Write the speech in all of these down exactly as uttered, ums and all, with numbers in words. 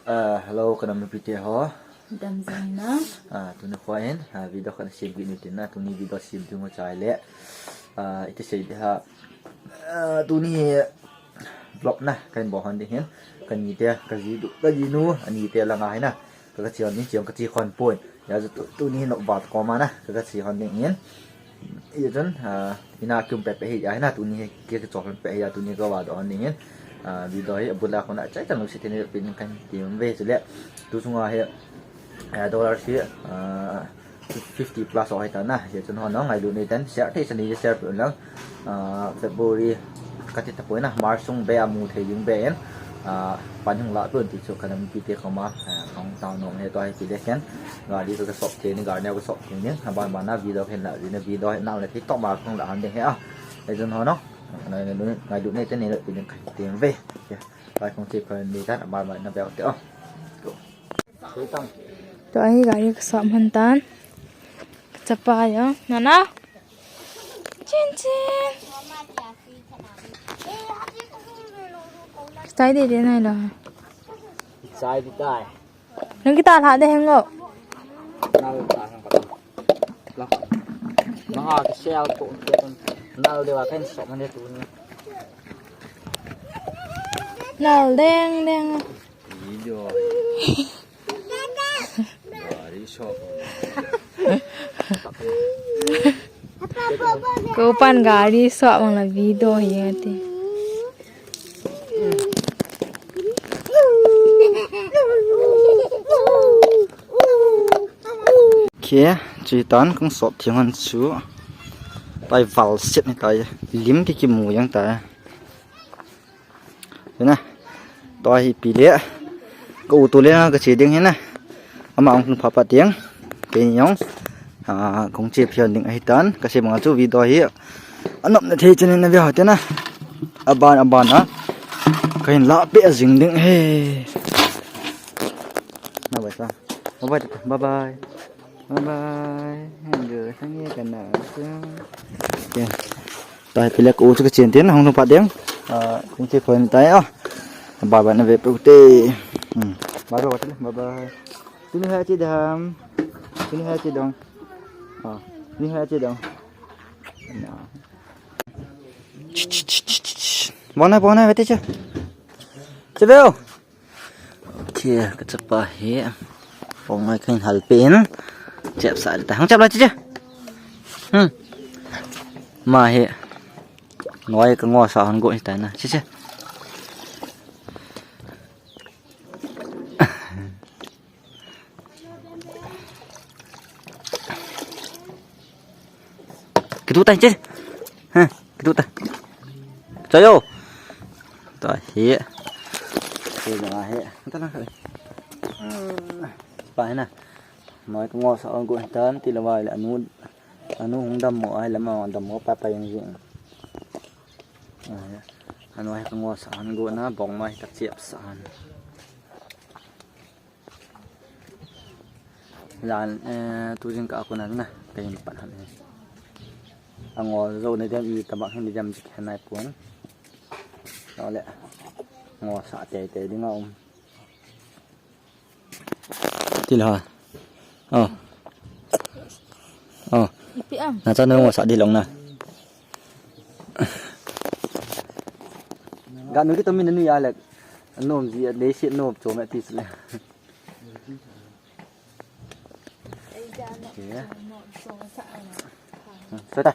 Ah, hello, ka nam mipite ho. Dam jing na. Ah, tuni kho hin, ah, video khat sem kit ni tin na, tuni video sem ding ho chai le. Ah, iti sei di ha. Ah, tuni vlog na, kahin bol hon ding hin. Ka ni te, ka ji du, ka ji nu, ani te langa hin na. Ka, ka chi hon ding, chi hon ka chi khon poi. Ya ju tu, tuni hin lok ba ko ma na, ka, ka chi hon ding hin. Ijeh chun, ah, ina kium pehpeh hi, ah, hina tuni hi, ki, kichol pehpeh hi, ah, tuni ka vah doh ding in. Ah, video hi, abul a kona, chai chang lungset in, pin kan ti um ve chule. Tu sunga hi, ah, dollar hi, ah, fifty plus ahi ta na. Ijeh chun hon, ngailut nei ten, share thei sani, share peh un lang. Ah, February, kati ta poi na, March sung be a mu thei ding be in. Ah, pan hung lah peh un ti chu ka nam mipite koma, ah, ka hung tao nom e, tua hi ti le ken. Gari ka, ka sop thei ni, gari neo ka sop thei ni. Aban ban na video khen la, video na le thei to ma kong la han de he a. Ijeh chun hon, ngai, ngai, ngai du nei te nei le pin kai tem ve. Ke. Pai kong che phan ni tan aban ban na bel te o. Go. Tua hi gari ka sop hon tan. Ka chapa yo. Nana. Chin chin. Chai de de nai lo. Chai di tai. Nang kita lha de heng lo. Nal ta hang pa. Lo. Nang a ki sel ko ke ton. Nal de wa kan so man de tu ni. Nal deng deng. Video. Gari shop. Ko pan gari shop mang la video hi ati. Ke, chutan kong sop theng hon chu. Tai val set ni tai. Lim ki kimu yang tai. Tuna. Tua hi pi le. Ka u tu le na ka che ding hi na. Ama ong pha pa tiang. Ke ni ong. Ah, kong che phian ding ahi tan. Ka se manga chu video hi. Anop na thei chen na via hote na. Aban, aban a. Ka hin la pe a jing ding he. Na bai sa. Bye bye. Bye bye. Bye bye. Hello, sang ye ka na. Okay. Tai pilak u chu ka chen tin hong nu pa ding. Ah, kong che phone tai a. Bye bye na ve pe te. Hmm. Bye bye, bye bye. Tuni hai chi dam. Tuni hai chi dong. Ah, tuni hai chi dong. Na. Bona bona ve te che. Che veo. Okay, ka chapa hi. Pong mai khan hal pen. Chep sa ta. Hang chep la chi chi. Hmm. Ma hi. Noi ka ngo sa han go hi ta na. Chi chi. Kitu ta che. Ha, kitu ta. Chayo. Ta he. He na he. Ta na he. Pa he na. Mai ko ngo sa ang ko tan ti la vai la anu. Anu hung dam mo ai la ma dam mo pa pa yang jing. Anu ai ko ngo sa ang ko na bong mai tak chiap sa an. Jan, eh, tu jing ka ko na na, ka hin pat han. Angol zo ne dem i tabak hin dem jik han nai pon. Ole. Ngo sa te te ding a um. Til ha. Oh. Oh. Ipi am. Na cha no ngo sa di long na. Ga nu ki to min nu ya le. Nom ji le si nom cho me ti le. Sai ta. Sai ta.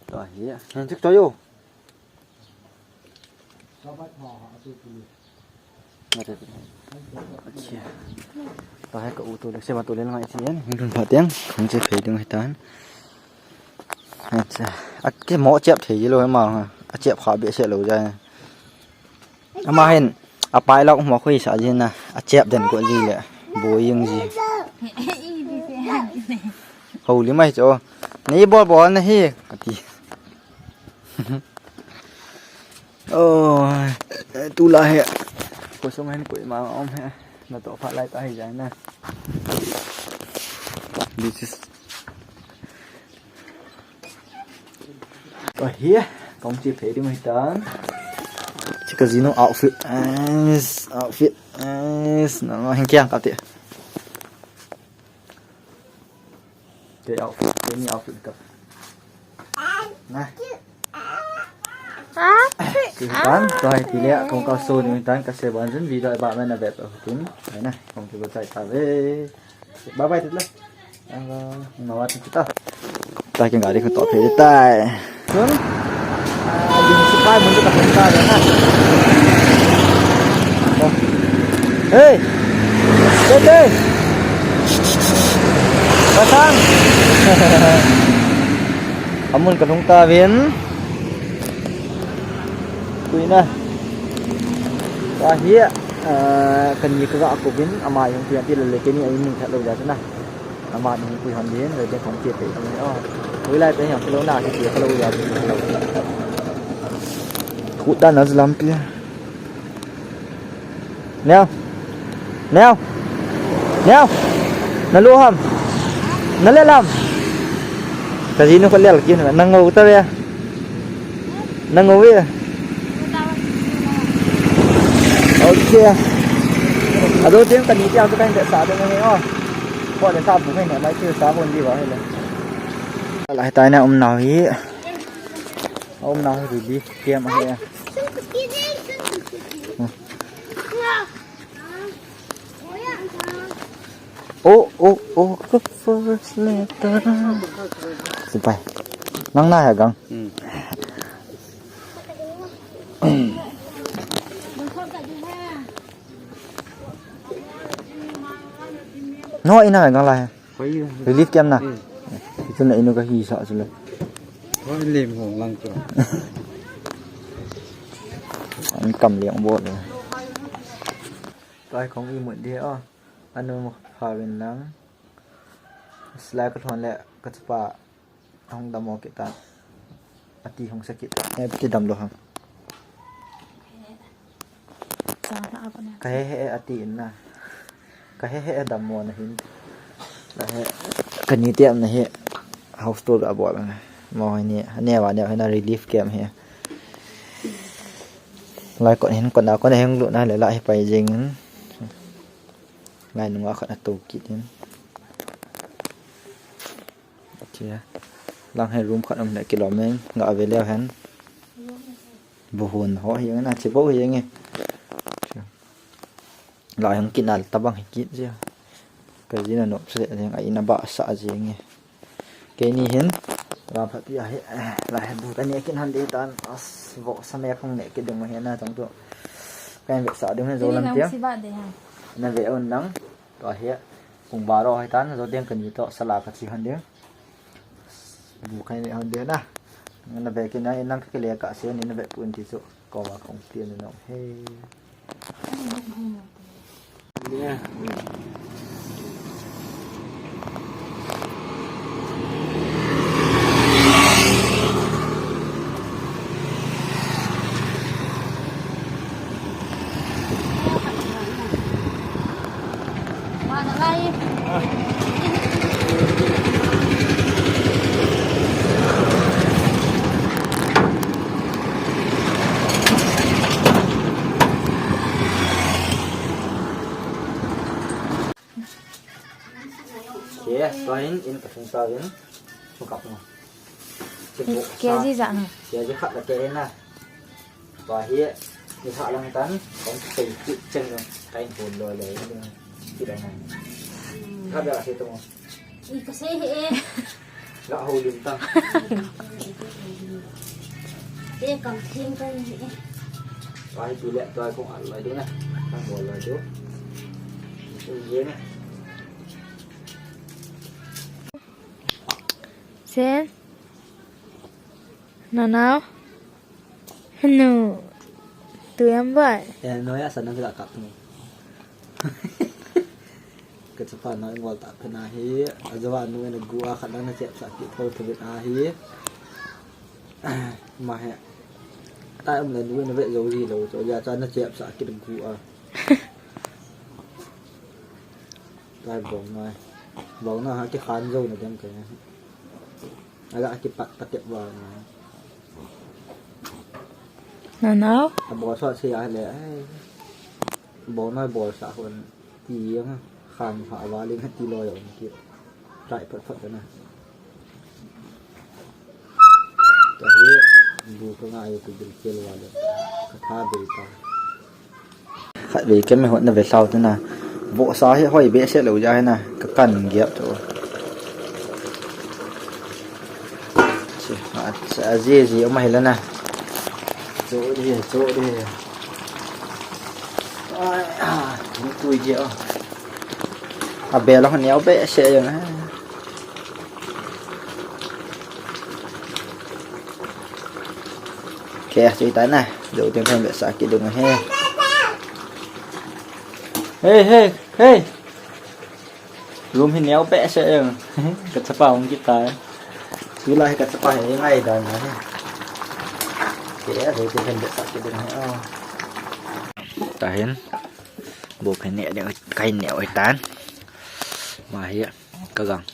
To hi. Tik to yo. To hi ka u to le se ma to le ngai si yan. Dun pha tiang. Kong che phei ding hi tan. Acha. A ke mo chep thei lo ma. A chep kha be se lo ja. Ama hin, a pai lok mo khoi sa jin na, a chep den ko ji le, bo ying ji. Ho li mai cho. Nei bol bol na hi, ati. Oh, tu la he. Ko sung hen ko ma om he. Na to pha lai ta hi jai na. This is To hi, kong chi phei ding hi tan. Chika jinu outfit. Yes, outfit. Yes, na ma hin kiang kap te. Te outfit, te ni outfit kap. Na. Outfit. Sitan, to hai ti le, kong ka so ni tan ka se ban jun video ba me na bet tin. Hai na, kong ki ba chai ta ve. Bye bye, Titla. Ang, ah, nawa Titla. Tai king gari ko to phe tai. Sun. Ah, din si pai mun ka ta na. Oh. Hey. Hey, hey. Pasang. Amun ka lhung ta vin. Kui na. Wa hi, ah, kani ka ga ko vin, ama yung pian ti le le kani ai mun khat lo ja na. Ama ni pui hon din, le den kong ti pe ni, oh. Pui lai pe hon kilo na, ti ti kilo ya, ti kilo. Thu dan na lampi. Neo. Neo. Neo. Na lu ham. Na le lam. Ka jinu ka lel kin, na ngo ta ve. Na ngo ve. Okay. Ado tem kani ti ang ka sa de ngai, oh. Ko le sa bu ngai ne, mai ti sa bon di ba he le. Lai tai na um nau hi. Um nau hi di. Tiam ahi a. Oh, oh, oh, ka first letter. Sipai. Nang na ya gang. Hmm. No, ina gang lai. Hoi. Relief camp na. Hmm. Itu na inu ka hi sa sule. Hoi, lem hong lang tu. An kam liang bol le. Tai kong i mut dia, oh. Anu mo pha win lang. Slide ka thon le ka chapa. Hong dam o kita. Ati hong sakit. Eh, ti dam lo hang. Ka he he ati in na. Ka he he dam mo na hin. Ka he, kani ti am na he. House tour ka bol na. Mo ni, ne wa ne na relief camp he. Lai kon hin kon na kon heng lu na le la he pai jing. Lai nunga khat na to kit in. Tia. Lang he room khat um le kilom in, nga ve leo hen. Bu hun ho hi nge na, chi bo hi nge. Tia. Lai hung kit na le tabang hi kit tia. Ka jinu nop se le, a ina ba sa ji nge. Keini hin. Lam phat pi a hi, eh, lai he bu ka ne kit han de tan, as, vo sa me khong ne kit ding he na tong tu. Ka in ve sa ding he zo lam tia. Na ve un nang. Tua hi, kung baro hai tan, zo ding kani to, sala ka chi han ding. Bu khai ni han ding na. Na ve kina, nang ka kile ka se ni na ve pun ti chu. Ko wa kong ti ni no. He. Ke, tua hin, in ka thung sa vin, thung kap no. Ke ji ja no. Ke ji khat la ke na. Tua hi, ni ha lang tan, kong sei kit cheng no. Ka in hon lo le, ni kit la na. Khat la se to. I ka sei he e. La ho lim ta. Te kam thim ka ni e. Tua hi tu le, tua kong al la du na. Kong bol la du. Tu ye na. Sen. Nanao. Hanu. Tu yang bai. Eh, no ya sana bila kap tu. Ka chapa no ngol ta phena hi. Ajawa nu na gu a khat na chep sa ki tho tho bit a hi. Ma he. Ta um la nu na ve zo ri lo to ya cha na chep sa ki gu a. Lai bong nai. Bong na ha ki khan zo na dem ka. Aga ki pat pat tep wa na. Nanao. Abol sa se a le. Ai. Bol mai bol sa hon. Ti yang khang ha wa ling ti lo yong ki. Try phat phat na. Ka hi bu ka ngai tu bil kel wa le. Ka tha bil ta. Khatvei kei me hotna ve lhau tena. Vohsa hi hoi behseh lou jeh hin a, ka kan gep tho. Che, a, a, a, ji, ji, um, ahi la na. Cho di, cho di. Ai, a, ni tui ji, o. A bel a hon neo behseh jeng a. Kei a chui ta na. Jou teng teng behseh kidung he. Hey, hey, hey. Room hi neo behseh jeng. Ka chapa hung kit tai. Tulai ka chapa hi ngai dan na he. Kei a jou teng teng behseh kidung he. O. Tahin. Bou kai neo, kai neo hitan. Ma hi ka gang.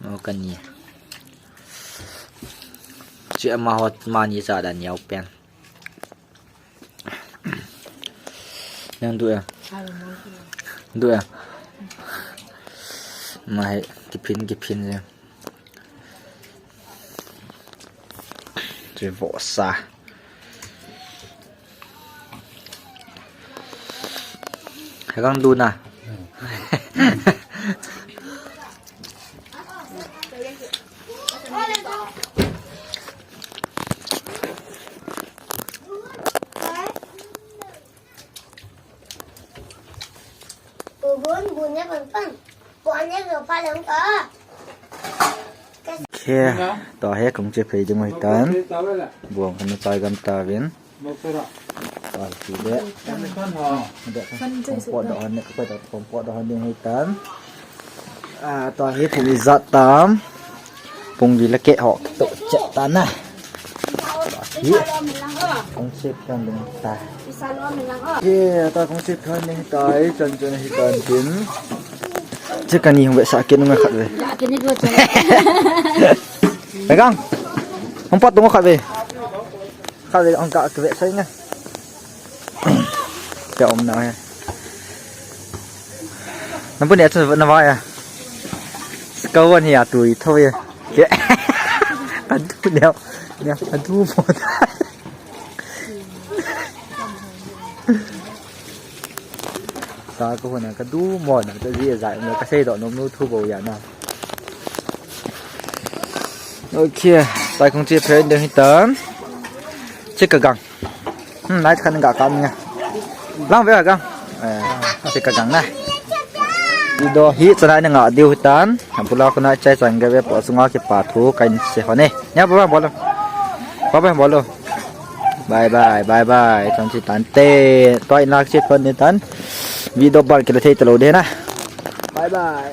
O, kani. Chi ama hot mani cha dan yau pen. Nang du ya. Du ya. Mai kipin, kipin ya. Chi vohsa. Hei kang du na. Khe, to he kong che phei ding hitan. Buang kan chai gam ta vin. To hi le. Kompot do han ne, kompot do han ding hitan. A, to hi pung ijat tam. Pung vi la ke ho to chet ta na. Hi. Kong che phan ding ta. Ye, ta kong che phan ding ta, i chan chan hitan tin. Che kani hung ve sa ke nung khat ve. Kang. Hung pat tung khat ve. Khat ve hung ka ve sa nga. Ka om na he. Napu ne chu na va ya. Ka wan hi a tui tho ye. Ke. Ka du ne. Ne ka du mo. Sa ka hona ka du mo na ta ji za mo ka sei do nom nu thu bo ya na. Okay, tai kong che phei ding hitan. Che ka gang. Hmm, nai khan ga kam nga. Lang ve ga. Eh, se ka gang na. Video hi chana ni nga diu hitan. Ampula ko na chai chang ga ve po sunga ki pa thu kain se ho ne. Nya baba bolo. Baba bolo. Bye bye, bye bye. Tan si tan te. Toi nak si phon ni tan. Video bar ki la thei ta lo de na. Bye bye.